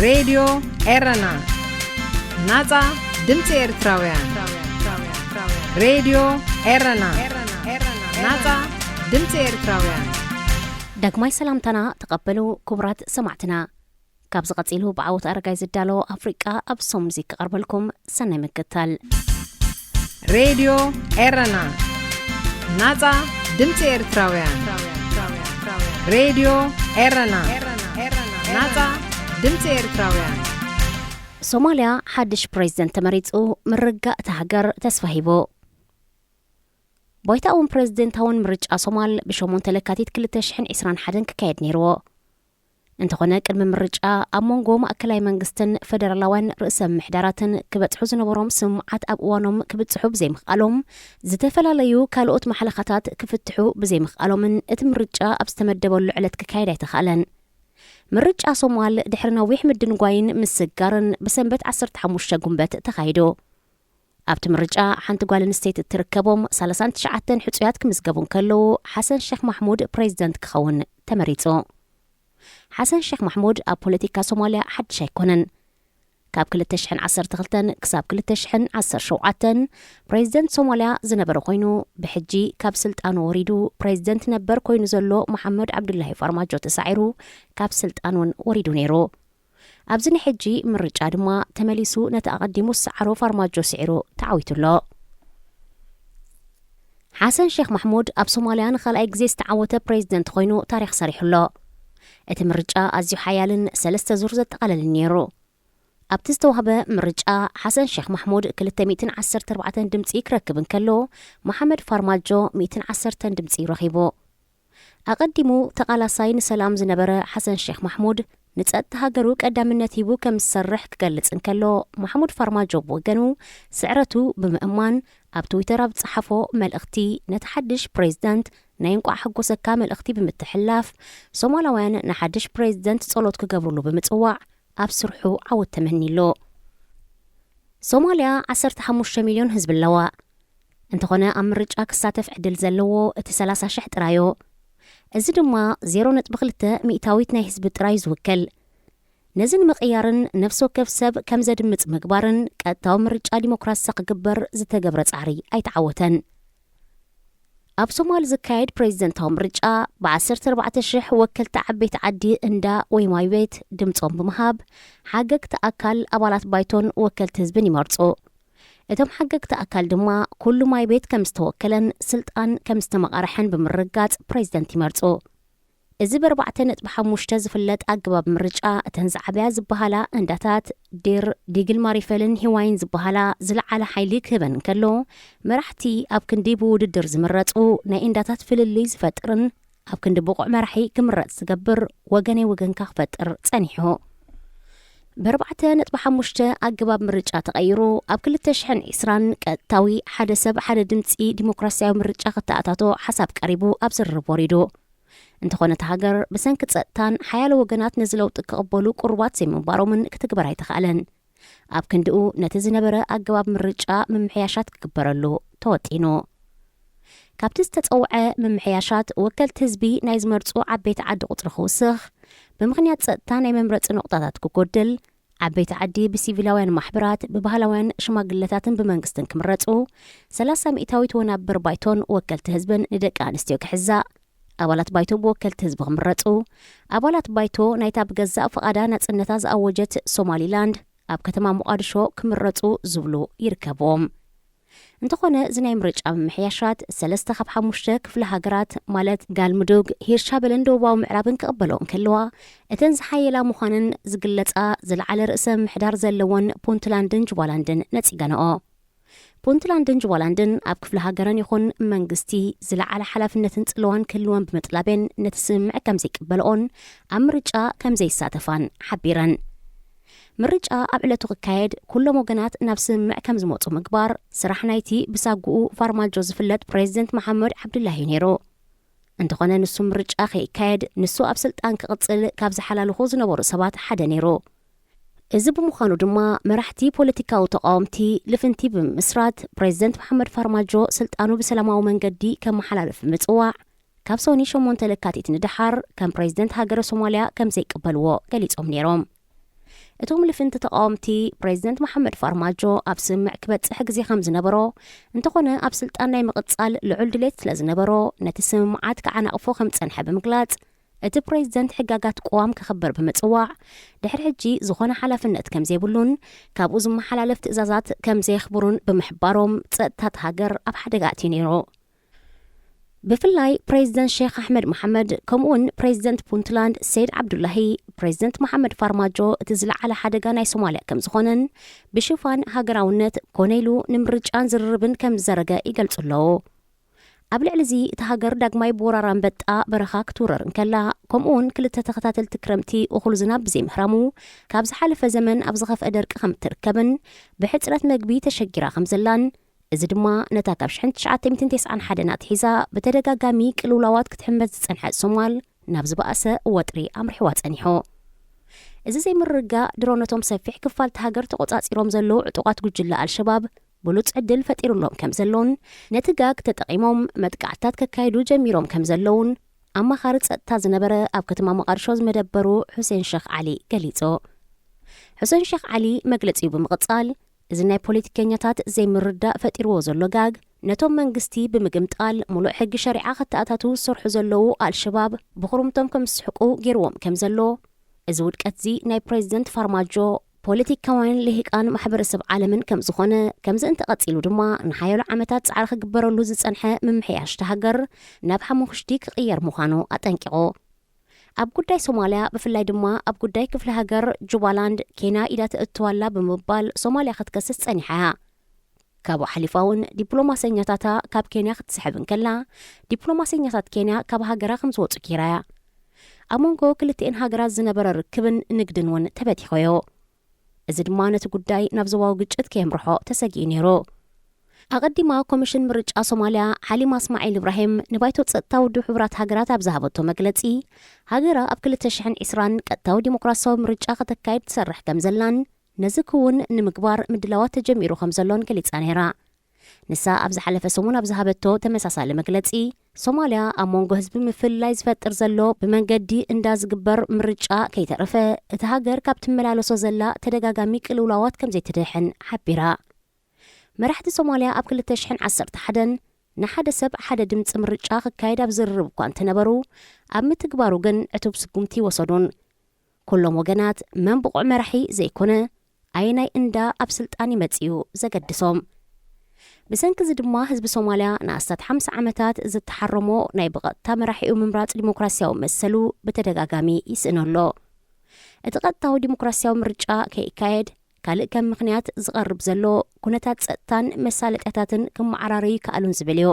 ሬድዮ ኤረና፣ ናጻ ድምጺ ኤርትራውያን። ሬድዮ ኤረና፣ ናጻ ድምጺ ኤርትራውያን። ዳግማይ ሰላምታና ተቐበሉ ክቡራት ሰማዕትና። ካብዚ ቀጺሉ ብዓወት ኣረጋይ ዝዳሎ ኣፍሪቃ ኣብ ሰሙን እዚ ክቐርበልኩም። ሰናይ ምክታል። ሬድዮ ኤረና፣ ናጻ ድምጺ ኤርትራውያን። ሬድዮ ኤረና፣ ናጻ ድምጺ ኤርትራውያን። ሶማልያ ሓድሽ ፕሬዝደንት ተመሪጹ፣ ምርጋእ እታ ሃገር ተስፋ ሂቡ። ባይታኣውን ፕሬዝደንታውን ምርጫ ሶማል ብሸሞንተ ለካቲት ክልተ ሽሕን ዕስራን ሓደን ክካየድ ነይርዎ። እንተኾነ ቅድሚ ምርጫ ኣብ መንጎ ማእከላይ መንግስትን ፈደራላውያን ርእሰ ምምሕዳራትን ክበጽሑ ዝነበሮም ስምምዓት ኣብ እዋኖም ክብጽሑ ብዘይምኽኣሎም፣ ዝተፈላለዩ ካልኦት ማሕለኻታት ክፍትሑ ብዘይምኽኣሎምን እቲ ምርጫ ኣብ ዝተመደበሉ ዕለት ክካየድ ኣይተኻእለን። ምርጫ ሶማል ድሕሪ ነዊሕ ምድንጓይን ምስጋርን ብሰንበት ዓሰርተ ሓሙሽተ ጉንበት ተኻይዱ። ኣብቲ ምርጫ ሓንቲ ጓል ኣንስተይቲ እትርከቦም ሰላሳን ትሽዓተን ሕጹያት ክምዝገቡ እንከለዉ፣ ሓሰን ሸኽ ማሕሙድ ፕሬዝደንት ክኸውን ተመሪጹ። ሓሰን ሸኽ ማሕሙድ ኣብ ፖለቲካ ሶማልያ ሓድሽ ኣይኮነን። ካብ ክልተ ሽሕን ዓሰርተ ክልተን ክሳብ ክልተ ሽሕን ዓሰርተ ሸውዓተን ፕሬዝደንት ሶማልያ ዝነበረ ኮይኑ፣ ብሕጂ ካብ ስልጣኑ ወሪዱ ፕሬዝደንት ነበር ኮይኑ ዘሎ መሓመድ ዓብዱላሂ ፋርማጆ ተሳዒሩ ካብ ስልጣን እውን ወሪዱ ነይሩ። ኣብዚ ናይ ሕጂ ምርጫ ድማ ተመሊሱ ነቲ ኣቐዲሙ ዝሰዓሮ ፋርማጆ ስዒሩ ተዓዊቱ ኣሎ። ሓሰን ሼክ ማሕሙድ ኣብ ሶማልያ ንኻልኣይ ግዜ ዝተዓወተ ፕሬዝደንት ኮይኑ ታሪኽ ሰሪሑ ኣሎ። እቲ ምርጫ ኣዝዩ ሓያልን ሰለስተ ዙር ዘጠቓለልን ነይሩ። ኣብቲ ዝተዋህበ ምርጫ ሓሰን ሼክ ማሕሙድ ክልተ ሚእትን ዓሰርተ ኣርባዕተን ድምጺ ክረክብ እንከሎ፣ መሓመድ ፋርማጆ ሚእትን ዓሰርተን ድምጺ ረኺቡ። ኣቐዲሙ ተቓላሳይ ንሰላም ዝነበረ ሓሰን ሼክ ማሕሙድ፣ ንጸጥታ ሃገሩ ቀዳምነት ሂቡ ከም ዝሰርሕ ክገልጽ እንከሎ፣ ማሕሙድ ፋርማጆ ብወገኑ ስዕረቱ ብምእማን ኣብ ትዊተር ኣብ ዝጸሓፎ መልእኽቲ፣ ነቲ ሓድሽ ፕሬዝዳንት ናይ እንቋዕ ሓጎሰካ መልእኽቲ ብምትሕልላፍ፣ ሶማላውያን ንሓድሽ ፕሬዝዳንት ጸሎት ክገብርሉ ብምጽዋዕ፣ ኣብ ስርሑ ዓወት ተመኒሉ። ሶማልያ ዓሰርተ ሓሙሽተ ሚልዮን ህዝቢ ኣለዋ። እንተኾነ ኣብ ምርጫ ክሳተፍ ዕድል ዘለዎ እቲ ሰላሳ ሽሕ ጥራዮ። እዚ ድማ ዜሮ ነጥቢ ክልተ ሚእታዊት ናይ ህዝቢ ጥራይ ዝውክል። ነዚ ንምቕያርን ነፍሲ ወከፍ ሰብ ከም ዘድምጽ ምግባርን ቀጥታዊ ምርጫ ዲሞክራሲ ክግበር ዝተገብረ ጻዕሪ ኣይተዓወተን። ኣብ ሶማል ዝካየድ ፕሬዝደንታዊ ምርጫ ብዓሰርተ ኣርባዕተ ሽሕ ወከልቲ ዓበይቲ ዓዲ እንዳ ወይ ማይ ቤት ድምጾም ብምሃብ ሓገግቲ ኣካል ኣባላት ባይቶን ወከልቲ ህዝብን ይመርጹ። እቶም ሓገግቲ ኣካል ድማ ኩሉ ማይ ቤት ከም ዝተወከለን ስልጣን ከም ዝተመቓርሐን ብምርጋጽ ፕሬዝደንት ይመርጹ። እዚ ብኣርባዕተ ነጥቢ ሓሙሽተ ዝፍለጥ ኣገባብ ምርጫ እተን ዝዓበያ ዝበሃላ እንዳታት ዲር ዲግል ማሪፈልን ሂዋይን ዝበሃላ ዝለዓለ ሓይሊ ክህበን እንከሎ፣ መራሕቲ ኣብ ክንዲ ብውድድር ዝምረጹ ናይ እንዳታት ፍልልይ ዝፈጥርን ኣብ ክንዲ ብቑዕ መራሒ ክምረጽ ዝገብር ወገነይ ወገንካ ክፈጥር ጸኒሑ። ብኣርባዕተ ነጥቢ ሓሙሽተ ኣገባብ ምርጫ ተቐይሩ ኣብ ክልተ ሽሕን ዕስራን ቀጥታዊ ሓደ ሰብ ሓደ ድምጺ ዲሞክራሲያዊ ምርጫ ክተኣታቶ ሓሳብ ቀሪቡ ኣብ ዝርርብ ወሪዱ። እንተኾነ እታ ሃገር ብሰንኪ ጸጥታን ሓያሎ ወገናት ነዚ ለውጢ ክቕበሉ ቅሩባት ዘይምንባሮምን ክትግበር ኣይተኻእለን። ኣብ ክንድኡ ነቲ ዝነበረ ኣገባብ ምርጫ ምምሕያሻት ክግበረሉ ተወጢኑ። ካብቲ ዝተጸውዐ ምምሕያሻት ወከልቲ ህዝቢ ናይ ዝመርጹ ዓበይቲ ዓዲ ቁጽሪ ክውስኽ፣ ብምኽንያት ጸጥታ ናይ መምረጺ ነቑጣታት ክጎድል፣ ዓበይቲ ዓዲ ብሲቪላውያን ማሕበራት፣ ብባህላውያን ሽማግለታትን ብመንግስትን ክምረጹ፣ ሰላሳ ሚእታዊት ወናብር ባይቶን ወከልቲ ህዝብን ንደቂ ኣንስትዮ ክሕዛ፣ ኣባላት ባይቶ ብወከልቲ ህዝቢ ክምረጹ፣ ኣባላት ባይቶ ናይታ ብገዛእ ፍቓዳ ናጽነታ ዝኣወጀት ሶማሊላንድ ኣብ ከተማ ሞቓድሾ ክምረጹ ዝብሉ ይርከብዎም። እንተኾነ፣ እዚ ናይ ምርጫ ምምሕያሻት ሰለስተ ካብ ሓሙሽተ ክፍለ ሃገራት፣ ማለት ጋልሙዱግ፣ ሂርሻበልን ደቡባዊ ምዕራብን ክቕበልኦ እንከለዋ፣ እተን ዝሓየላ ምዃነን ዝግለጻ ዝለዓለ ርእሰ ምምሕዳር ዘለወን ፑንትላንድን ጁባላንድን ነጺገንኦ። ፑንትላንድን ጁባላንድን ኣብ ክፍለ ሃገረን ይኹን መንግስቲ ዝለዓለ ሓላፍነትን ጽልዋን ክህልወን ብምጥላበን ነቲ ስምምዕ ከም ዘይቅበልኦን ኣብ ምርጫ ከም ዘይሳተፋን ሓቢረን። ምርጫ ኣብ ዕለቱ ክካየድ ኩሎም ወገናት ናብ ስምምዕ ከም ዝመጹ ምግባር ስራሕ ናይቲ ብሳጉኡ ፋርማጆ ዝፍለጥ ፕሬዝደንት መሓመድ ዓብዱላሂ እዩ ነይሩ። እንተኾነ ንሱ ምርጫ ከይካየድ ንሱ ኣብ ስልጣን ክቕጽል ካብ ዝሓላልኹ ዝነበሩ ሰባት ሓደ ነይሩ። እዚ ብምዃኑ ድማ መራሕቲ ፖለቲካዊ ተቓወምቲ ልፍንቲ ብምምስራት ፕሬዝደንት መሓመድ ፋርማጆ ስልጣኑ ብሰላማዊ መንገዲ ከመሓላልፍ ብምጽዋዕ ካብ ሶኒ ሸሞንተ ለካቲት ንደሓር ከም ፕሬዝደንት ሃገረ ሶማልያ ከም ዘይቅበልዎ ገሊጾም ነይሮም። እቶም ልፍንቲ ተቃወምቲ፣ ፕሬዚደንት መሓመድ ፋርማጆ ኣብ ስምምዕ ክበጽሕ ግዜ ከም ዝነበሮ፣ እንተኾነ ኣብ ስልጣን ናይ ምቕጻል ልዑል ድሌት ስለ ዝነበሮ፣ ነቲ ስምምዓት ክዓናቕፎ ከም ዝጸንሐ ብምግላጽ፣ እቲ ፕሬዚደንት ሕጋጋት ቅዋም ከኽብር ብምጽዋዕ፣ ድሕሪ ሕጂ ዝኾነ ሓላፍነት ከም ዘይብሉን ካብኡ ዝመሓላለፍ ትእዛዛት ከም ዘየኽብሩን ብምሕባሮም፣ ጸጥታ እታ ሃገር ኣብ ሓደጋ ኣትዩ ነይሩ። ብፍላይ ፕሬዚደንት ሼክ ኣሕመድ መሓመድ፣ ከምኡውን ፕሬዚደንት ፑንትላንድ ሰይድ ዓብዱላሂ፣ ፕሬዚደንት መሓመድ ፋርማጆ እቲ ዝለዓለ ሓደጋ ናይ ሶማልያ ከም ዝኾነን፣ ብሽፋን ሃገራውነት ኮነ ኢሉ ንምርጫን ዝርርብን ከም ዝዘረገ ይገልጹ ኣለዉ። ኣብ ልዕሊ እዚ፣ እታ ሃገር ዳግማይ ብወራር ኣንበጣ በረኻ ክትውረር እንከላ፣ ከምኡውን ክልተ ተኸታተልቲ ክረምቲ እኹል ዝናብ ብዘይምህራሙ፣ ካብ ዝሓለፈ ዘመን ኣብ ዝኸፍአ ደርቂ ከም እትርከብን፣ ብሕጽረት መግቢ ተሸጊራ ከም ዘላን፣ እዚ ድማ ነታ ካብ ሽሕን ትሽዓተ ሚእትን ተስዓን ሓደን ኣትሒዛ ብተደጋጋሚ ቅልውላዋት ክትሕመስ ዝጸንሐት ሶማል ናብ ዝበኣሰ ወጥሪ ኣምሪሕዋ ጸኒሑ። እዚ ዘይምርግጋእ ድሮ ነቶም ሰፊሕ ክፋል እታ ሃገር ተቖጻጺሮም ዘለዉ ዕጡቓት ጉጅለ ኣልሸባብ ብሉጽ ዕድል ፈጢሩሎም ከም ዘሎን፣ ነቲ ጋግ ተጠቒሞም መጥቃዕትታት ከካይዱ ጀሚሮም ከም ዘለዉን ኣማኻሪ ጸጥታ ዝነበረ ኣብ ከተማ መቓድሾ ዝመደበሩ ሑሴን ሸኽ ዓሊ ገሊጹ። ሑሴን ሸኽ ዓሊ መግለጺኡ ብምቕጻል፣ እዚ ናይ ፖለቲከኛታት ዘይምርዳእ ፈጢርዎ ዘሎ ጋግ፣ ነቶም መንግስቲ ብምግምጣል፣ ምሉእ ሕጊ ሸሪዓ ከተኣታትዉ ዝሰርሑ ዘለዉ ኣልሸባብ ብኹርምቶም ከም ዝስሕቁ ገይርዎም ከም ዘሎ፣ እዚ ውድቀት'ዚ ናይ ፕሬዚደንት ፋርማጆ፣ ፖለቲካውያን ልሂቃን ማሕበረሰብ ዓለምን ከም ዝኾነ፣ ከምዚ እንተቐጺሉ ድማ ንሓያሎ ዓመታት ጻዕሪ ክግበረሉ ዝጸንሐ ምምሕያሽ እታ ሃገር ናብ ሓሙኽሽቲ ክቕየር ምዃኑ ኣጠንቂቑ። ኣብ ጉዳይ ሶማልያ፣ ብፍላይ ድማ ኣብ ጉዳይ ክፍለ ሃገር ጁባላንድ፣ ኬንያ ኢዳ ተእትዋላ ብምባል ሶማልያ ክትከስስ ጸኒሓ እያ። ካብኡ ሓሊፋ እውን ዲፕሎማሰኛታታ ካብ ኬንያ ክትስሕብ እንከላ፣ ዲፕሎማሰኛታት ኬንያ ካብ ሃገራ ከም ዝወጹ ጌራ እያ። ኣብ መንጎ ክልቲኤን ሃገራት ዝነበረ ርክብን ንግድን እውን ተበቲኾዮ። እዚ ድማ ነቲ ጉዳይ ናብ ዞባዊ ግጭት ከየምርሖ ተሰጊኡ ነይሩ። ኣቐዲማ ኮሚሽን ምርጫ ሶማልያ ሓሊማ እስማዒል ኢብራሂም ንባይቶ ጸጥታ ውድብ ሕቡራት ሃገራት ኣብ ዝሃበቶ መግለጺ፣ ሃገራ ኣብ ክልተ ሽሕን ዕስራን ቀጥታዊ ዲሞክራሲያዊ ምርጫ ከተካይድ ትሰርሕ ከም ዘላን ነዚ ክውን ንምግባር ምድላዋት ተጀሚሩ ከም ዘሎን ገሊጻ ነይራ። ንሳ ኣብ ዝሓለፈ ሰሙን ኣብ ዝሃበቶ ተመሳሳሊ መግለጺ፣ ሶማልያ ኣብ መንጎ ህዝቢ ምፍልላይ ዝፈጥር ዘሎ ብመንገዲ እንዳ ዝግበር ምርጫ ከይተረፈ፣ እቲ ሃገር ካብ ትመላለሶ ዘላ ተደጋጋሚ ቅልውላዋት ከም ዘይትድሕን ሓቢራ። መራሕቲ ሶማልያ ኣብ ክልተ ሽሕን ዓሰርተ ሓደን ንሓደ ሰብ ሓደ ድምፂ ምርጫ ክካየድ ኣብ ዝርርብ እኳ እንተነበሩ፣ ኣብ ምትግባሩ ግን ዕቱብ ስጉምቲ ይወሰዱን። ኩሎም ወገናት መን ብቑዕ መራሒ ዘይኮነ፣ ኣየናይ እንዳ ኣብ ስልጣን ይመጽእ እዩ ዘገድሶም። ብሰንኪ እዚ ድማ ህዝቢ ሶማልያ ንኣስታት ሓምሳ ዓመታት ዝተሓረሞ ናይ ብቐጥታ መራሒኡ ምምራጽ ዲሞክራሲያዊ መሰሉ ብተደጋጋሚ ይስእኖ ኣሎ። እቲ ቀጥታዊ ዲሞክራሲያዊ ምርጫ ከይካየድ ካልእ ከም ምኽንያት ዝቐርብ ዘሎ ኩነታት ጸጥታን መሳለጥያታትን ክመዓራረዩ ይከኣሉን ዝብል እዩ።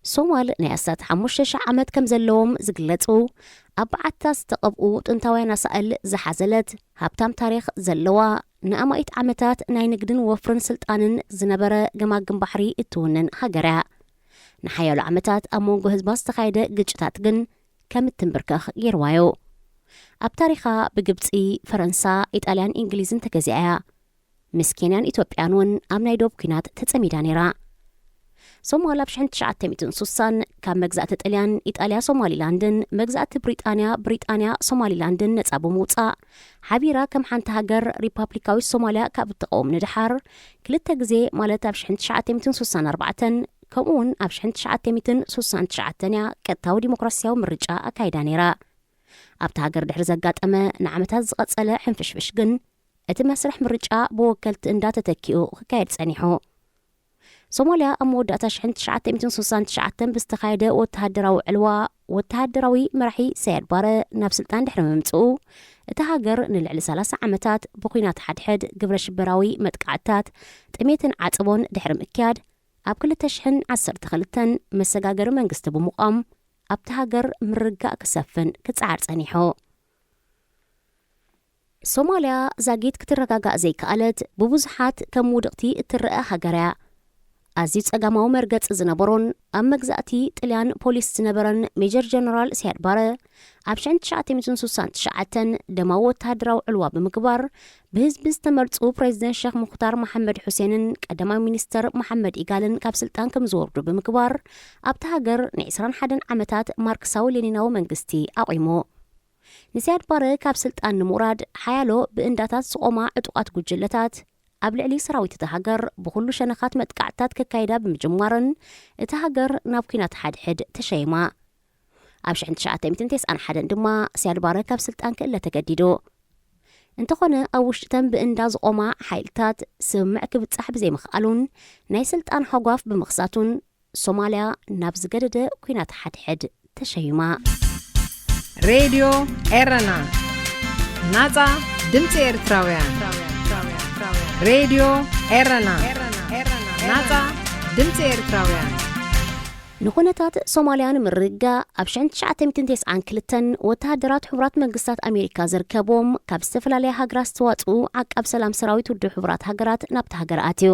ሶማል ናይ ኣስታት ሓሙሽተ ሽሕ ዓመት ከም ዘለዎም ዝግለጹ፣ ኣብ በዓትታ ዝተቐብኡ ጥንታውያን ኣሳእል ዝሓዘለት፣ ሃብታም ታሪኽ ዘለዋ፣ ንኣማኢት ዓመታት ናይ ንግድን ወፍርን ስልጣንን ዝነበረ ገማግም ባሕሪ እትውንን ሃገር እያ። ንሓያሎ ዓመታት ኣብ መንጎ ህዝባ ዝተኻየደ ግጭታት ግን ከም እትንብርከኽ ገይርዋዮ። ኣብ ታሪኻ ብግብጺ፣ ፈረንሳ፣ ኢጣልያን እንግሊዝን ተገዚኣ እያ። ምስ ኬንያን ኢትዮጵያን እውን ኣብ ናይ ዶብ ኲናት ተጸሚዳ ነይራ። ሶማል ኣብ ሽሕን ትሽዓተ ሚእትን ሱሳን ካብ መግዛእቲ ጥልያን ኢጣልያ ሶማሊላንድን መግዛእቲ ብሪጣንያ ብሪጣንያ ሶማሊላንድን ነጻ ብምውጻእ፣ ሓቢራ ከም ሓንቲ ሃገር ሪፓብሊካዊት ሶማልያ ካብ እትቐውም ንድሓር፣ ክልተ ግዜ ማለት ኣብ ሽሕን ትሽዓተ ሚእትን ሱሳን ኣርባዕተን ከምኡውን ኣብ ሽሕን ትሽዓተ ሚእትን ሱሳን ትሽዓተን እያ ቀጥታዊ ዲሞክራሲያዊ ምርጫ ኣካይዳ ነይራ። ኣብታ ሃገር ድሕሪ ዘጋጠመ ንዓመታት ዝቐጸለ ሕንፍሽፍሽ ግን፣ እቲ መስርሕ ምርጫ ብወከልቲ እንዳ ተተኪኡ ክካየድ ጸኒሑ። ሶማልያ ኣብ መወዳእታ ሽሕን ትሽዓተ ሚእትን ሱሳን ትሽዓተን ብዝተኻየደ ወተሃደራዊ ዕልዋ፣ ወተሃደራዊ መራሒ ሰያድ ባረ ናብ ስልጣን ድሕሪ ምምጽኡ፣ እታ ሃገር ንልዕሊ ሰላሳ ዓመታት ብኲናት ሓድሕድ፣ ግብረ ሽበራዊ መጥቃዕትታት፣ ጥሜትን ዓጸቦን ድሕሪ ምክያድ፣ ኣብ ክልተ ሽሕን ዓሰርተ ክልተን መሰጋገሪ መንግስቲ ብምቋም፣ ኣብታ ሃገር ምርግጋእ ክሰፍን ክጸዓር ጸኒሑ። ሶማልያ ዛጊት ክትረጋጋእ ዘይከኣለት፣ ብብዙሓት ከም ውድቕቲ እትረአ ሃገር እያ። ኣዝዩ ጸጋማዊ መርገጺ ዝነበሮን ኣብ መግዛእቲ ጥልያን ፖሊስ ዝነበረን ሜጀር ጀነራል ሲያድ ባረ፣ ኣብ ሽሕን ትሽዓተ ሚእትን ሱሳን ትሽዓተን ደማዊ ወተሃደራዊ ዕልዋ ብምግባር፣ ብህዝቢ ዝተመርጹ ፕሬዚደንት ሸኽ ሙኽታር መሓመድ ሑሴንን ቀዳማዊ ሚኒስተር መሓመድ ኢጋልን ካብ ስልጣን ከም ዝወርዱ ብምግባር፣ ኣብታ ሃገር ንዕስራን ሓደን ዓመታት ማርክሳዊ ሌኒናዊ መንግስቲ ኣቑሙ። ንሲያድ ባረ ካብ ስልጣን ንምውራድ ሓያሎ ብእንዳታት ዝቖማ ዕጡቓት ጉጅለታት ኣብ ልዕሊ ሰራዊት እታ ሃገር ብኹሉ ሸነኻት መጥቃዕትታት ከካይዳ ብምጅማረን፣ እታ ሃገር ናብ ኲናት ሓድሕድ ተሸይማ። ኣብ ሽሕን ትሽዓተ ሚእትን ተስዓን ሓደን ድማ ሲያድ ባረ ካብ ስልጣን ክእለ ተገዲዱ። እንተኾነ ኣብ ውሽጥተን ብእንዳ ዝቖማ ሓይልታት ስምምዕ ክብጻሕ ብዘይምኽኣሉን ናይ ስልጣን ሃጓፍ ብምኽሳቱን ሶማልያ ናብ ዝገደደ ኲናት ሓድሕድ ተሸይማ። ሬድዮ ኤረና፣ ናጻ ድምጺ ኤርትራውያን። ሬድዮ ኤረና፣ ናጻ ድምጺ ኤርትራውያን። ንኹነታት ሶማልያ ንምርግጋእ ኣብ ሽሕን ትሽዓተ ሚእትን ተስዓን ክልተን ወተሃደራት ሕቡራት መንግስታት ኣሜሪካ ዝርከብዎም ካብ ዝተፈላለያ ሃገራት ዝተዋጽኡ ዓቃብ ሰላም ሰራዊት ውድብ ሕቡራት ሃገራት ናብታ ሃገር ኣትዩ።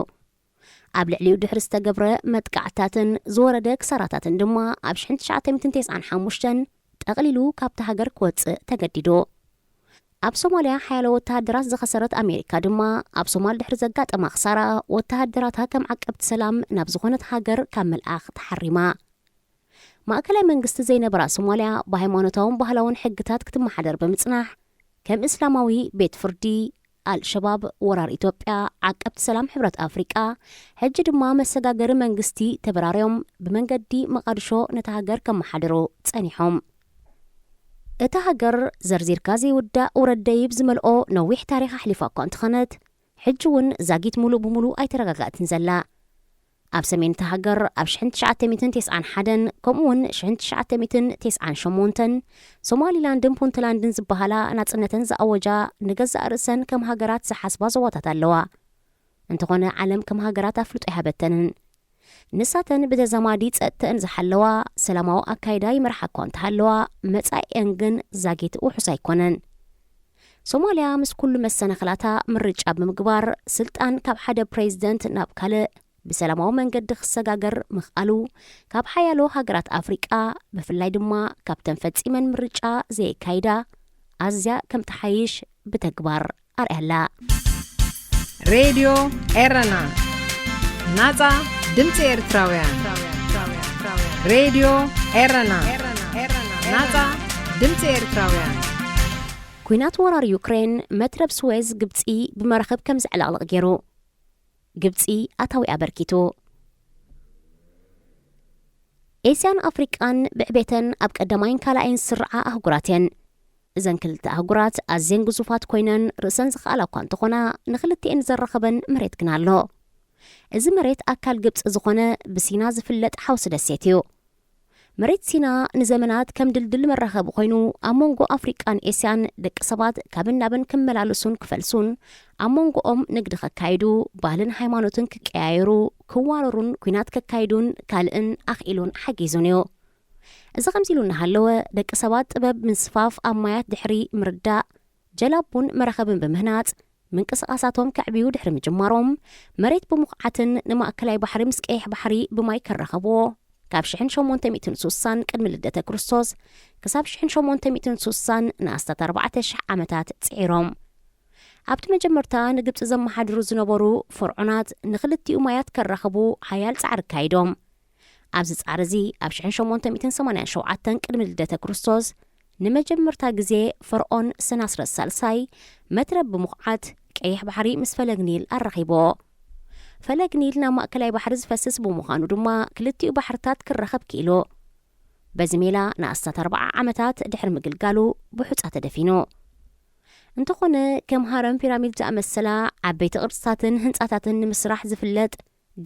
ኣብ ልዕሊኡ ድሕሪ ዝተገብረ መጥቃዕትታትን ዝወረደ ክሳራታትን ድማ ኣብ ሽሕን ትሽዓተ ሚእትን ተስዓን ሓሙሽተን ጠቕሊሉ ካብታ ሃገር ክወጽእ ተገዲዱ። ኣብ ሶማልያ ሓያሎ ወተሃደራት ዝኸሰረት ኣሜሪካ ድማ ኣብ ሶማል ድሕሪ ዘጋጠማ ክሳራ ወተሃደራታ ከም ዓቀብቲ ሰላም ናብ ዝኾነት ሃገር ካብ ምልኣኽ ተሓሪማ። ማእከላይ መንግስቲ ዘይነበራ ሶማልያ ብሃይማኖታውን ባህላውን ሕግታት ክትመሓደር ብምጽናሕ ከም እስላማዊ ቤት ፍርዲ፣ ኣልሸባብ፣ ወራር ኢትዮጵያ፣ ዓቀብቲ ሰላም ሕብረት ኣፍሪቃ፣ ሕጂ ድማ መሰጋገሪ መንግስቲ ተበራርዮም ብመንገዲ መቓድሾ ነታ ሃገር ከመሓድሩ ጸኒሖም። እታ ሃገር ዘርዚርካ ዘይውዳእ ውረድ ደይብ ዝመልኦ ነዊሕ ታሪኽ ኣሕሊፋ እኳ እንተኾነት፣ ሕጂ እውን ዛጊት ሙሉእ ብሙሉእ ኣይተረጋጋእትን ዘላ። ኣብ ሰሜን እታ ሃገር ኣብ ሽሕን ትሽዓተ ሚእትን ተስዓን ሓደን ከምኡ እውን ሽሕን ትሽዓተ ሚእትን ተስዓን ሸሞንተን ሶማሊላንድን ፑንትላንድን ዝበሃላ ናጽነተን ዝኣወጃ ንገዛእ ርእሰን ከም ሃገራት ዝሓስባ ዞባታት ኣለዋ። እንተኾነ ዓለም ከም ሃገራት ኣፍልጦ ኣይሃበተንን። ንሳተን ብተዛማዲ ጸጥተን ዝሓለዋ ሰላማዊ ኣካይዳ ይመርሓ እኳ እንተሃለዋ መጻኢአን ግን ዛጊት ውሑስ ኣይኮነን። ሶማልያ ምስ ኩሉ መሰናኽላታ ምርጫ ብምግባር ስልጣን ካብ ሓደ ፕሬዝደንት ናብ ካልእ ብሰላማዊ መንገዲ ክሰጋገር ምኽኣሉ ካብ ሓያሎ ሃገራት ኣፍሪቃ ብፍላይ ድማ ካብተን ፈጺመን ምርጫ ዘየካይዳ ኣዝያ ከም ትሓይሽ ብተግባር ኣርኣያ ኣላ። ሬድዮ ኤረና፣ ናጻ ድምጺ ኤርትራውያን። ሬድዮ ኤረና፣ ናጻ ድምጺ ኤርትራውያን። ኲናት ወራር ዩክሬን መትረብ ስዌዝ ግብጺ ብመራኽብ ከም ዘዕለቕልቕ ገይሩ። ግብጺ ኣታዊ ኣበርኪቱ። ኤስያን ኣፍሪቃን ብዕቤተን ኣብ ቀዳማይን ካልኣይን ዝስርዓ ኣህጉራት እየን። እዘን ክልተ ኣህጉራት ኣዝየን ግዙፋት ኮይነን ርእሰን ዝኸኣላ እኳ እንተኾና ንኽልቲኤን ዘራኸበን መሬት ግን ኣሎ። እዚ መሬት ኣካል ግብጺ ዝኾነ ብሲና ዝፍለጥ ሓውሲ ደሴት እዩ። መሬት ሲና ንዘመናት ከም ድልድል መራኸቢ ኮይኑ ኣብ መንጎ ኣፍሪቃን ኤስያን ደቂ ሰባት ካብን ናብን ክመላለሱን ክፈልሱን ኣብ መንጎኦም ንግዲ ከካይዱ ባህልን ሃይማኖትን ክቀያየሩ ክዋረሩን ኲናት ከካይዱን ካልእን ኣኽኢሉን ሓጊዙን እዩ። እዚ ከምዚ ኢሉ እናሃለወ ደቂ ሰባት ጥበብ ምስፋፍ ኣብ ማያት ድሕሪ ምርዳእ ጀላቡን መራኸብን ብምህናጽ ምንቅስቓሳቶም ከዕብዩ ድሕሪ ምጅማሮም መሬት ብምኹዓትን ንማእከላይ ባሕሪ ምስ ቀይሕ ባሕሪ ብማይ ከራኸብዎ ካብ ሽሕን ሸሞንተ ሚእትን ሱሳን ቅድሚ ልደተ ክርስቶስ ክሳብ ሽሕን ሸሞንተ ሚእትን ሱሳን ንኣስታት ኣርባዕተ ሽሕ ዓመታት ጽዒሮም። ኣብቲ መጀመርታ ንግብጺ ዘመሓድሩ ዝነበሩ ፈርዖናት ንኽልቲኡ ማያት ከራኽቡ ሓያል ጻዕሪ ኣካይዶም። ኣብዚ ጻዕሪ እዚ ኣብ ሽሕን ሸሞንተ ሚእትን ሰማንያን ሸውዓተን ቅድሚ ልደተ ክርስቶስ ንመጀመርታ ግዜ ፈርዖን ሰናስረስ ሳልሳይ መትረብ ብምኹዓት ቀይሕ ባሕሪ ምስ ፈለግ ኒል ኣራኺብዎ። ፈለግ ኒል ናብ ማእከላይ ባሕሪ ዝፈስስ ብምዃኑ ድማ ክልቲኡ ባሕርታት ክራኸብ ክኢሉ። በዚ ሜላ ንኣስታት ኣርብዓ ዓመታት ድሕሪ ምግልጋሉ ብሑጻ ተደፊኑ። እንተኾነ ከም ሃረም ፒራሚድ ዝኣመሰላ ዓበይቲ ቅርጽታትን ህንጻታትን ንምስራሕ ዝፍለጥ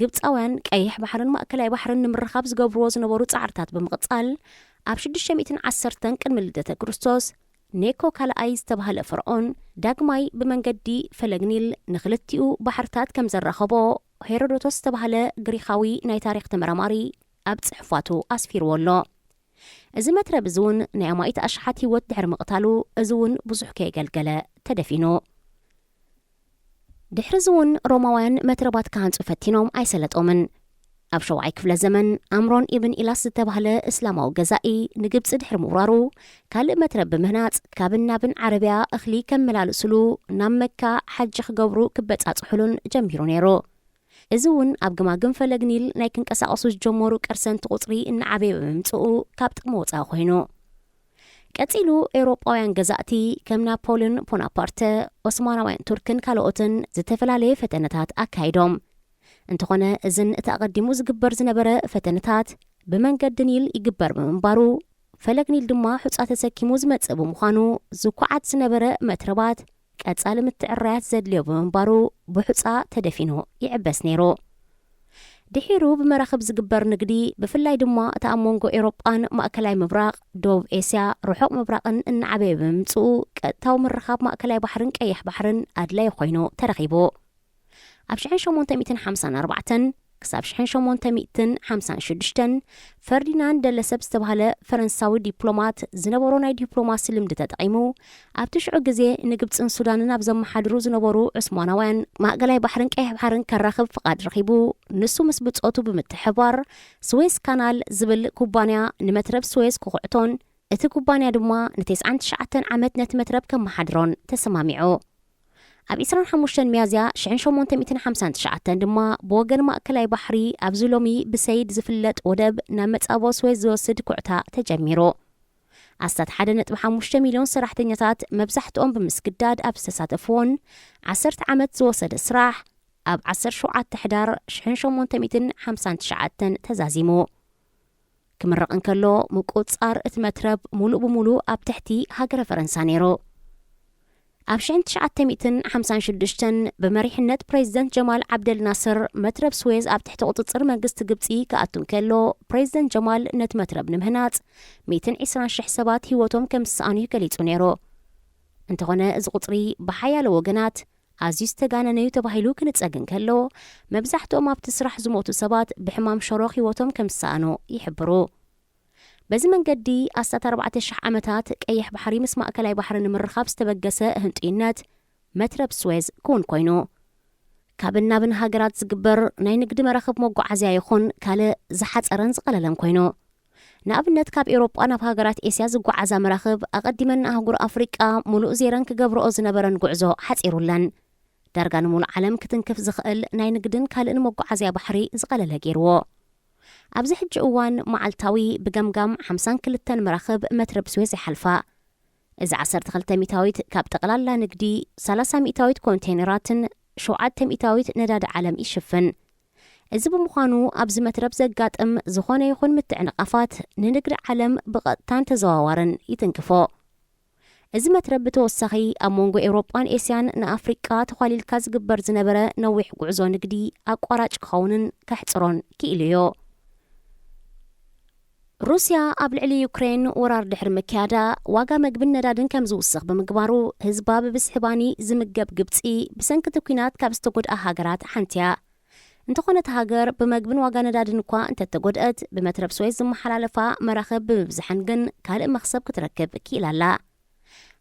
ግብጻውያን ቀይሕ ባሕርን ማእከላይ ባሕርን ንምርኻብ ዝገብርዎ ዝነበሩ ጻዕርታት ብምቕጻል ኣብ ሽዱሽተ ሚእትን ዓሰርተን ቅድሚ ልደተ ክርስቶስ ኔኮ ካልኣይ ዝተባህለ ፈርዖን ዳግማይ ብመንገዲ ፈለግ ኒል ንኽልቲኡ ባሕርታት ከም ዘራኸቦ ሄሮዶቶስ ዝተባህለ ግሪኻዊ ናይ ታሪኽ ተመራማሪ ኣብ ጽሑፋቱ ኣስፊርዎ ኣሎ። እዚ መትረብ እዚ እውን ናይ ኣማኢት ኣሽሓት ህይወት ድሕሪ ምቕታሉ እዚ እውን ብዙሕ ከየገልገለ ተደፊኑ። ድሕሪ እዚ እውን ሮማውያን መትረባት ክሃንጹ ፈቲኖም ኣይሰለጦምን። ኣብ ሸውዓይ ክፍለ ዘመን ኣምሮን ኢብን ኢላስ ዝተባህለ እስላማዊ ገዛኢ ንግብጺ ድሕሪ ምውራሩ ካልእ መትረብ ብምህናጽ ካብን ናብን ዓረብያ እኽሊ ከመላልስሉ ናብ መካ ሓጂ ክገብሩ ክበጻጽሑሉን ጀሚሩ ነይሩ። እዚ እውን ኣብ ግማግም ፈለግ ኒል ናይ ክንቀሳቐሱ ዝጀመሩ ቅርሰንቲ ቁጽሪ እናዓበየ ብምምጽኡ ካብ ጥቕሚ ወጻኢ ኮይኑ። ቀጺሉ፣ ኤውሮጳውያን ገዛእቲ ከም ናፖልን ቦናፓርተ፣ ኦስማናውያን ቱርክን ካልኦትን ዝተፈላለየ ፈተነታት ኣካይዶም። እንተኾነ፣ እዝን እቲ ኣቐዲሙ ዝግበር ዝነበረ ፈተነታት ብመንገዲ ኒል ይግበር ብምንባሩ፣ ፈለግ ኒል ድማ ሑጻ ተሰኪሙ ዝመጽእ ብምዃኑ፣ ዝኳዓት ዝነበረ መትረባት ቀጻሊ ምትዕራያት ዘድልዮ ብምንባሩ፣ ብሑጻ ተደፊኑ ይዕበስ ነይሩ። ድሒሩ ብመራኽብ ዝግበር ንግዲ፣ ብፍላይ ድማ እቲ ኣብ መንጎ ኤውሮጳን ማእከላይ ምብራቕ፣ ደቡብ ኤስያ፣ ርሑቕ ምብራቕን እናዓበየ ብምምጽኡ፣ ቀጥታዊ ምርኻብ ማእከላይ ባሕርን ቀይሕ ባሕርን ኣድላዪ ኮይኑ ተረኺቡ። ኣብ ሽሕን ሸሞንተ ሚእትን ሓምሳን ኣርባዕተን ክሳብ ሽሕን ሸሞንተ ሚእትን ሓምሳን ሽዱሽተን፣ ፈርዲናንድ ደለሰብ ዝተባህለ ፈረንሳዊ ዲፕሎማት ዝነበሮ ናይ ዲፕሎማሲ ልምዲ ተጠቒሙ፣ ኣብቲ ሽዑ ግዜ ንግብጽን ሱዳንን ኣብ ዘመሓድሩ ዝነበሩ ዑስማናውያን፣ ማእከላይ ባሕርን ቀይሕ ባሕርን ከራኽብ ፍቓድ ረኺቡ፣ ንሱ ምስ ብጾቱ ብምትሕብባር፣ ስዌዝ ካናል ዝብል ኩባንያ ንመትረብ ስዌዝ ክኹዕቶን፣ እቲ ኩባንያ ድማ ንተስዓን ትሽዓተን ዓመት ነቲ መትረብ ከመሓድሮን ተሰማሚዑ። ኣብ ዕስራን ሓሙሽተን ሚያዝያ ሽሕን ሸሞንተ ሚእትን ሓምሳን ትሽዓተን ድማ፣ ብወገን ማእከላይ ባሕሪ፣ ኣብዚ ሎሚ ብሰይድ ዝፍለጥ ወደብ፣ ናብ መጻብቦ ስዌዝ ዝወስድ ኩዕታ ተጀሚሩ። ኣስታት ሓደ ነጥቢ ሓሙሽተ ሚልዮን ሰራሕተኛታት፣ መብዛሕትኦም ብምስግዳድ ኣብ ዝተሳተፍዎን፣ ዓሰርተ ዓመት ዝወሰደ ስራሕ፣ ኣብ ዓሰርተ ሸውዓተ ሕዳር ሽሕን ሸሞንተ ሚእትን ሓምሳን ትሽዓተን ተዛዚሙ። ክምረቕ እንከሎ፣ ምቁጽጻር እቲ መትረብ ሙሉእ ብሙሉእ ኣብ ትሕቲ ሃገረ ፈረንሳ ነይሩ። ኣብ ሽሕን ትሽዓተ ሚእትን ሓምሳን ሽዱሽተን፣ ብመሪሕነት ፕሬዚደንት ጀማል ዓብደል ናስር፣ መትረብ ስዌዝ ኣብ ትሕቲ ቁጽጽር መንግስቲ ግብጺ ክኣቱ እንከሎ፣ ፕሬዚደንት ጀማል ነቲ መትረብ ንምህናጽ ሚእትን ዕስራን ሽሕ ሰባት ህይወቶም ከም ዝሰኣኑ ገሊጹ ነይሩ። እንተኾነ፣ እዚ ቁጽሪ ብሓያሎ ወገናት ኣዝዩ ዝተጋነነ እዩ ተባሂሉ ክንጸግ እንከሎ፣ መብዛሕትኦም ኣብቲ ስራሕ ዝሞቱ ሰባት ብሕማም ሸሮኽ ህይወቶም ከም ዝሰኣኑ ይሕብሩ። በዚ መንገዲ፣ ኣስታት ኣርባዕተ ሽሕ ዓመታት ቀይሕ ባሕሪ ምስ ማእከላይ ባሕሪ ንምርኻብ ዝተበገሰ ህንጡይነት መትረብ ስዌዝ ክውን ኮይኑ። ካብን ናብን ሃገራት ዝግበር ናይ ንግዲ መራኽብ መጓዓዝያ ይኹን ካልእ ዝሓጸረን ዝቐለለን ኮይኑ። ንኣብነት፣ ካብ ኤውሮጳ ናብ ሃገራት ኤስያ ዝጓዓዛ መራኽብ፣ ኣቐዲመን ንኣህጉር ኣፍሪቃ ሙሉእ ዜረን ክገብርኦ ዝነበረን ጉዕዞ ሓጺሩለን። ዳርጋ ንሙሉእ ዓለም ክትንክፍ ዝኽእል ናይ ንግድን ካልእን መጓዓዝያ ባሕሪ ዝቐለለ ገይርዎ። ኣብዚ ሕጂ እዋን፣ መዓልታዊ ብገምጋም ሓምሳን ክልተን መራኽብ መትረብ ስዌዝ ይሓልፋ። እዚ ዓሰርተ ክልተ ሚእታዊት ካብ ጠቕላላ ንግዲ፣ ሰላሳ ሚእታዊት ኮንቴይነራትን ሸውዓተ ሚእታዊት ነዳዲ ዓለም ይሽፍን። እዚ ብምዃኑ፣ ኣብዚ መትረብ ዘጋጥም ዝኾነ ይኹን ምትዕንቓፋት ንንግዲ ዓለም ብቐጥታን ተዘዋዋርን ይትንክፎ። እዚ መትረብ ብተወሳኺ፣ ኣብ መንጎ ኤውሮጳን ኤስያን ንኣፍሪቃ ተዃሊልካ ዝግበር ዝነበረ ነዊሕ ጉዕዞ ንግዲ ኣቋራጭ ክኸውንን ከሕጽሮን ክኢሉ እዩ። ሩስያ ኣብ ልዕሊ ዩክሬን ወራር ድሕሪ ምክያዳ፣ ዋጋ መግብን ነዳድን ከም ዝውስኽ ብምግባሩ፣ ህዝባ ብብዝሒ ባኒ ዝምገብ ግብጺ፣ ብሰንኪ እቲ ኲናት ካብ ዝተጎድኣ ሃገራት ሓንቲ እያ። እንተኾነ፣ እታ ሃገር ብመግብን ዋጋ ነዳድን እኳ እንተተጎድአት፣ ብመትረብ ስዌዝ ዝመሓላለፋ መራኽብ ብምብዝሐን ግን ካልእ መኽሰብ ክትረክብ ክኢላ ኣላ።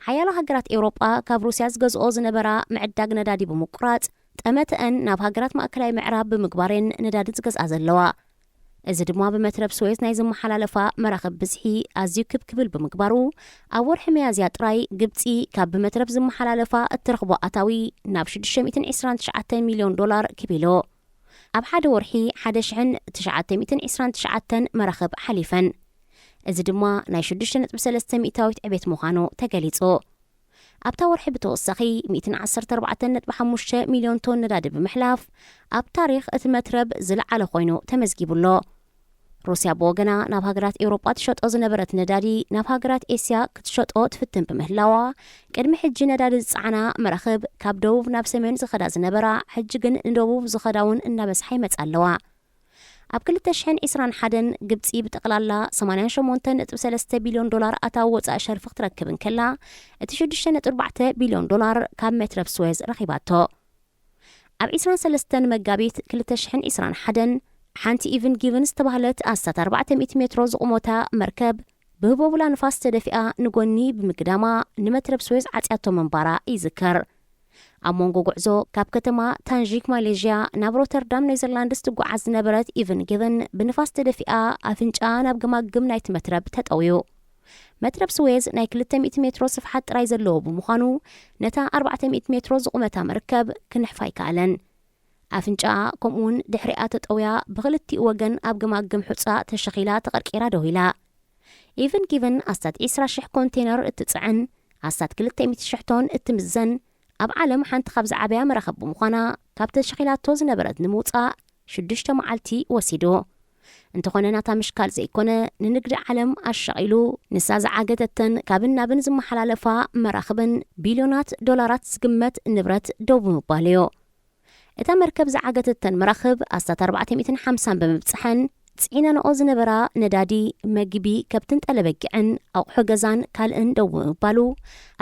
ሓያሎ ሃገራት ኤውሮጳ ካብ ሩስያ ዝገዝኦ ዝነበራ ምዕዳግ ነዳዲ ብምቁራጽ፣ ጠመተአን ናብ ሃገራት ማእከላይ ምዕራብ ብምግባረን ነዳዲ ዝገዝኣ ዘለዋ። እዚ ድማ ብመትረብ ስዌዝ ናይ ዝመሓላለፋ መራኽብ ብዝሒ ኣዝዩ ክብ ክብል ብምግባሩ፣ ኣብ ወርሒ ሚያዝያ ጥራይ ግብጺ ካብ ብመትረብ ዝመሓላለፋ እትረኽቦ ኣታዊ ናብ ሽዱሽተ ሚእትን ዕስራን ትሽዓተን ሚልዮን ዶላር ክብ ኢሉ። ኣብ ሓደ ወርሒ ሓደ ሽሕን ትሽዓተ ሚእትን ዕስራን ትሽዓተን መራኽብ ሓሊፈን። እዚ ድማ ናይ ሽዱሽተ ነጥቢ ሰለስተ ሚእታዊት ዕቤት ምዃኑ ተገሊጹ። ኣብታ ወርሒ ብተወሳኺ፣ ሚእትን ዓሰርተ ኣርባዕተን ነጥቢ ሓሙሽተ ሚልዮን ቶን ነዳዲ ብምሕላፍ፣ ኣብ ታሪኽ እቲ መትረብ ዝለዓለ ኮይኑ ተመዝጊቡ ኣሎ። ሩስያ ብወገና፣ ናብ ሃገራት ኤውሮጳ ትሸጦ ዝነበረት ነዳዲ ናብ ሃገራት ኤስያ ክትሸጦ ትፍትን ብምህላዋ፣ ቅድሚ ሕጂ ነዳዲ ዝጸዓና መራኽብ ካብ ደቡብ ናብ ሰሜን ዝኸዳ ዝነበራ፣ ሕጂ ግን ንደቡብ ዝኸዳ እውን እናበዝሓ ይመጻ ኣለዋ። ኣብ ክልተ ሽሕን ዕስራን ሓደን ግብጺ ብጠቕላላ ሰማንያን ሸሞንተን ነጥቢ ሰለስተ ቢልዮን ዶላር ኣታዊ ወጻኢ ሸርፊ ክትረክብ እንከላ፣ እቲ ሽዱሽተ ነጥቢ ኣርባዕተ ቢልዮን ዶላር ካብ መትረብ ስዌዝ ረኺባቶ። ኣብ ዕስራን ሰለስተን መጋቢት ክልተ ሽሕን ዕስራን ሓደን፣ ሓንቲ ኢቭን ጊቭን ዝተባህለት ኣስታት ኣርባዕተ ሚእቲ ሜትሮ ዝቑመታ መርከብ ብህቦብላ ንፋስ ተደፊኣ ንጎኒ ብምግዳማ፣ ንመትረብ ስዌዝ ዓጽያቶ ምንባራ ይዝከር። ኣብ መንጎ ጉዕዞ ካብ ከተማ ታንጂክ ማሌዥያ ናብ ሮተርዳም ኔዘርላንድስ ትጓዓዝ ዝነበረት ኢቭን ጊቭን፣ ብንፋስ ተደፊኣ ኣፍንጫ ናብ ገማግም ናይቲ መትረብ ተጠውዩ። መትረብ ስዌዝ ናይ ክልተ ሚእቲ ሜትሮ ስፍሓት ጥራይ ዘለዎ ብምዃኑ፣ ነታ ኣርባዕተ ሚእቲ ሜትሮ ዝቑመታ መርከብ ክንሕፋ ኣይከኣለን። ኣፍንጫኣ፣ ከምኡውን ድሕሪኣ ተጠውያ፣ ብኽልቲኡ ወገን ኣብ ገማግም ሑጻ ተሸኺላ ተቐርቂራ ደው ኢላ። Ever Given ኣስታት ዕስራ ሽሕ ኮንቴነር እትጽዕን ኣስታት ክልተ ሚእቲ ሽሕ ቶን እትምዘን ኣብ ዓለም ሓንቲ ካብ ዝዓበያ መራኽብ ብምዃና ካብ ተሸኺላቶ ዝነበረት ንምውጻእ ሽዱሽተ መዓልቲ ወሲዱ። እንተኾነ ናታ ምሽካል ዘይኮነ ንንግዲ ዓለም ኣሻቒሉ ንሳ ዝዓገተተን ካብን ናብን ዝመሓላለፋ መራኽብን ቢልዮናት ዶላራት ዝግመት ንብረት ደው ብምባል እዩ። እታ መርከብ ዝዓገተተን መራኽብ ኣስታት ኣርባዕተ ሚእትን ሓምሳን ብምብጽሐን ጽዒነንኦ ዝነበራ ነዳዲ፣ መግቢ፣ ከብትን ጠለበጊዕን ኣቑሑ ገዛን ካልእን ደው ብምባሉ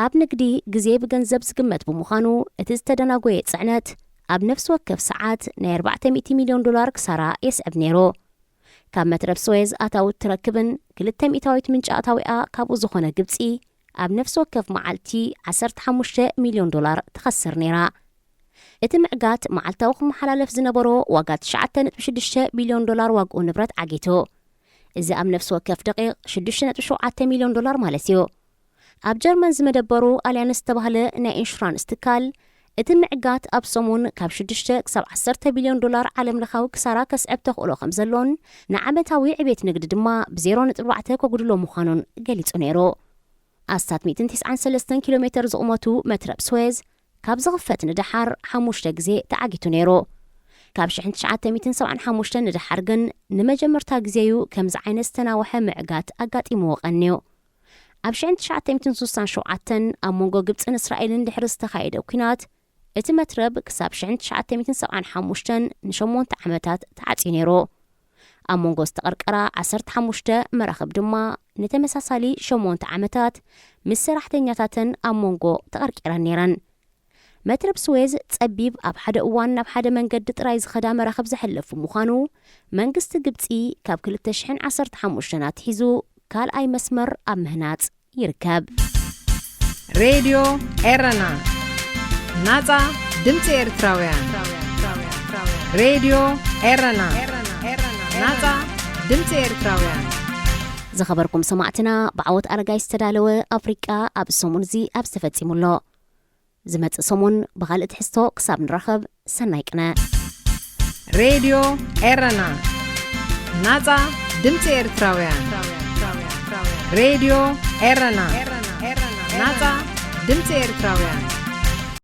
ኣብ ንግዲ ግዜ ብገንዘብ ዝግመት ብምዃኑ እቲ ዝተደናጎየ ጽዕነት ኣብ ነፍሲ ወከፍ ሰዓት ናይ ኣርባዕተ ሚእቲ ሚልዮን ዶላር ክሳራ የስዕብ ነይሩ። ካብ መትረብ ስዌዝ ኣታዊ እትረክብን ክልተ ሚእታዊት ምንጪ ኣታዊኣ ካብኡ ዝኾነ ግብጺ ኣብ ነፍሲ ወከፍ መዓልቲ ዓሰርተ ሓሙሽተ ሚልዮን ዶላር ትኸስር ነይራ። እቲ ምዕጋት መዓልታዊ ክመሓላለፍ ዝነበሮ ዋጋ ትሽዓተ ነጥቢ ሽዱሽተ ቢልዮን ዶላር ዋግኡ ንብረት ዓጊቱ። እዚ ኣብ ነፍሲ ወከፍ ደቂቕ ሽዱሽተ ነጥቢ ሸውዓተ ሚልዮን ዶላር ማለት እዩ። ኣብ ጀርመን ዝመደበሩ ኣልያንስ ዝተባህለ ናይ ኢንሹራንስ ትካል እቲ ምዕጋት ኣብ ሰሙን ካብ ሽዱሽተ ክሳብ ዓሰርተ ቢልዮን ዶላር ዓለም ለኻዊ ክሳራ ከስዕብ ተኽእሎ ከም ዘሎን ንዓመታዊ ዕቤት ንግዲ ድማ ብ ዜሮ ነጥቢ ኣርባዕተ ከጉድሎ ምዃኑን ገሊጹ ነይሩ። ኣስታት ሚእትን ትስዓን ሰለስተን ኪሎ ሜተር ዝቑመቱ መትረብ ስዌዝ ካብ ዝኽፈት ንደሓር ሓሙሽተ ግዜ ተዓጊቱ ነይሩ። ካብ ሽሕን ትሽዓተ ሚእትን ሰብዓን ሓሙሽተን ንደሓር ግን ንመጀመርታ ግዜዩ ከምዚ ዓይነት ዝተናውሐ ምዕጋት ኣጋጢምዎ ቀንዩ። ኣብ ሽሕን ትሽዓተ ሚእትን ስሳን ሸውዓተን ኣብ መንጎ ግብጽን እስራኤልን ድሕሪ ዝተኻየደ ኲናት እቲ መትረብ ክሳብ ሽሕን ትሽዓተ ሚእትን ሰብዓን ሓሙሽተን ንሸሞንተ ዓመታት ተዓጽዩ ነይሩ። ኣብ መንጎ ዝተቐርቀራ ዓሰርተ ሓሙሽተ መራኽብ ድማ ንተመሳሳሊ ሸሞንተ ዓመታት ምስ ሰራሕተኛታተን ኣብ መንጎ ተቐርቂረን ነይረን። መትረብ ስዌዝ ጸቢብ ኣብ ሓደ እዋን ናብ ሓደ መንገዲ ጥራይ ዝኸዳ መራኽብ ዘሕለፉ ምዃኑ መንግስቲ ግብጺ ካብ ክልተ ሽሕን ዓሰርተ ሓሙሽተን ኣትሒዙ ካልኣይ መስመር ኣብ ምህናጽ ይርከብ። ሬድዮ ኤረና፣ ናጻ ድምጺ ኤርትራውያን። ሬድዮ ኤረና፣ ናጻ ድምጺ ኤርትራውያን። ዝኸበርኩም ሰማዕትና፣ ብዓወት ኣረጋይ ዝተዳለወ ኣፍሪቃ ኣብ ሰሙን እዚ ኣብዚ ተፈጺሙ ኣሎ። ዝመጽእ ሰሙን ብኻልእ ትሕዝቶ ክሳብ ንራኸብ፣ ሰናይ ቅነ። ሬድዮ ኤረና፣ ናጻ ድምጺ ኤርትራውያን። ሬድዮ ኤረና፣ ናጻ ድምጺ ኤርትራውያን።